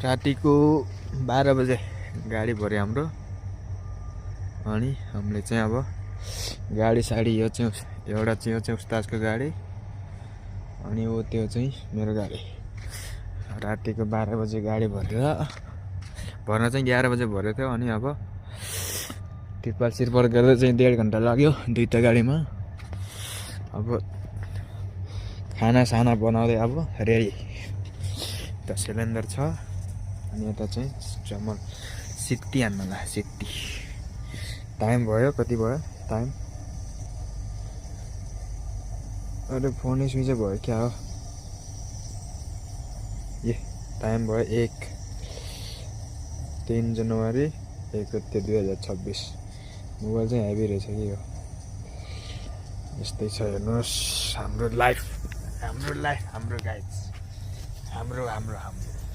रातिको 12 बजे गाडी भर्यो हाम्रो। अनि हामीले चाहिँ अब गाडी साडी यो चाहिँ एउटा चाहिँ यो चाहिँ उस्ताजको गाडी अनि वो त्यो चाहिँ मेरो गाडी। रातिको 12 बजे गाडी भरेर भर्न चाहिँ 11 बजे भरेको थियो। अनि अब तिरपाल सिरपाल गर्दा चाहिँ 1.5 घन्टा लाग्यो दुईटा गाडीमा। अब खाना साना बनाउँदै अब रेडी। त सिलिन्डर छ अनि यता चाहिँ चमल सिट्टी हान्नला सिट्टी। टाइम भयो कति भयो टाइम? अरे फोन स्विच भयो क्या हो? ए टाइम भयो 3 जनवरी 2026। मोबाइल चाहिँ हेभी रहेछ कि यो। यस्तै छ हेर्नुहोस् हाम्रो लाइफ हाम्रो गाइड्स हाम्रो हाम्रो हाम्रो